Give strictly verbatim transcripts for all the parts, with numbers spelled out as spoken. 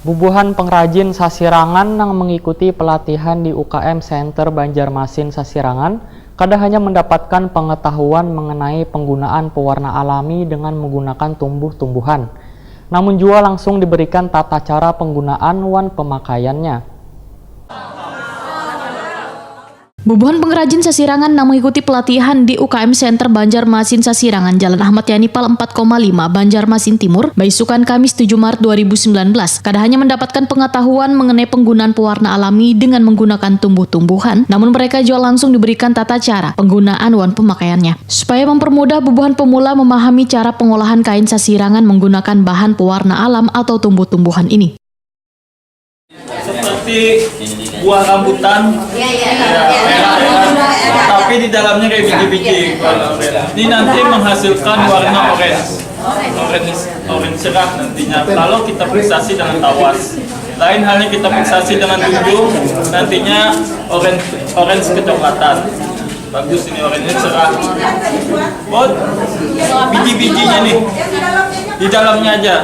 Bubuhan pengrajin sasirangan nang mengikuti pelatihan di U K M Center Banjarmasin Sasirangan kada hanya mendapatkan pengetahuan mengenai penggunaan pewarna alami dengan menggunakan tumbuh-tumbuhan, namun jua langsung diberikan tata cara penggunaan wan pemakaiannya. Bubuhan pengrajin sasirangan nang mengikuti pelatihan di U K M Center Banjarmasin Sasirangan, Jalan Ahmad Yani Pal empat koma lima, Banjarmasin Timur, baisukan Kamis tujuh Maret dua ribu sembilan belas, kada hanya mendapatkan pengetahuan mengenai penggunaan pewarna alami dengan menggunakan tumbuh-tumbuhan, namun mereka juga langsung diberikan tata cara penggunaan wan pemakaiannya. Supaya mempermudah bubuhan pemula memahami cara pengolahan kain sasirangan menggunakan bahan pewarna alam atau tumbuh-tumbuhan ini. Seperti buah rambutan, ya, merah, ya, tapi di dalamnya kayak biji-biji. Ini nanti menghasilkan warna orange, orange, orange cerah nantinya. Kalau kita fiksasi dengan tawas, lain halnya kita fiksasi dengan tunjung, nantinya orange, orange kecoklatan. Bagus ini, orange cerah. Buat biji-bijinya nih, di dalamnya aja.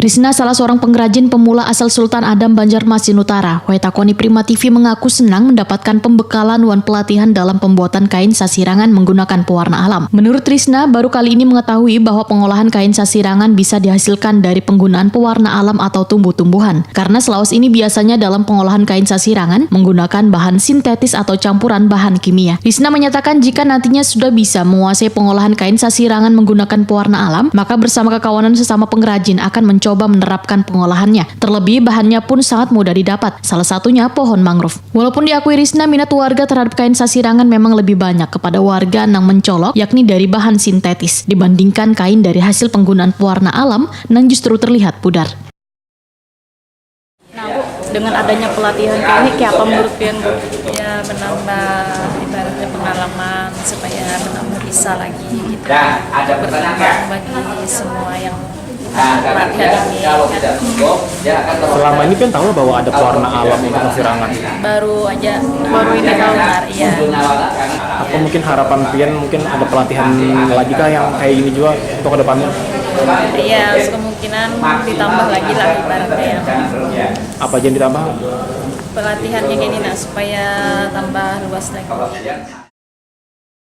Risna, salah seorang pengrajin pemula asal Sultan Adam, Banjarmasin Utara, wae takoni Prima T V, mengaku senang mendapatkan pembekalan wan pelatihan dalam pembuatan kain sasirangan menggunakan pewarna alam. Menurut Risna, baru kali ini mengetahui bahwa pengolahan kain sasirangan bisa dihasilkan dari penggunaan pewarna alam atau tumbuh-tumbuhan. Karena selawas ini biasanya dalam pengolahan kain sasirangan menggunakan bahan sintetis atau campuran bahan kimia. Risna menyatakan jika nantinya sudah bisa menguasai pengolahan kain sasirangan menggunakan pewarna alam, maka bersama kekawanan sesama pengrajin akan mencoba menerapkan pengolahannya. Terlebih bahannya pun sangat mudah didapat, salah satunya pohon mangrove. Walaupun diakui Risna, minat warga terhadap kain sasirangan memang lebih banyak kepada warga nang mencolok, yakni dari bahan sintetis, dibandingkan kain dari hasil penggunaan pewarna alam nang justru terlihat pudar. Nah, Bu, dengan adanya pelatihan kayak ini, kayak apa menurut pian, Bu? Ya, menambah ibaratnya pengalaman supaya menambah bisa lagi gitu. Berkembang bagi semua yang pelatihan ini. Kan. Selama ini pian tahu bahwa ada pewarna alam untuk sasirangan? Baru aja. Baru ini tahu. Iya. Apa mungkin harapan pian mungkin ada pelatihan lagi kah yang kayak gini juga untuk kedepannya? Iya, kemungkinan ditambah lagi lah ibaratnya. Apa aja yang ditambah? Pelatihannya gini nah supaya tambah luas lagi.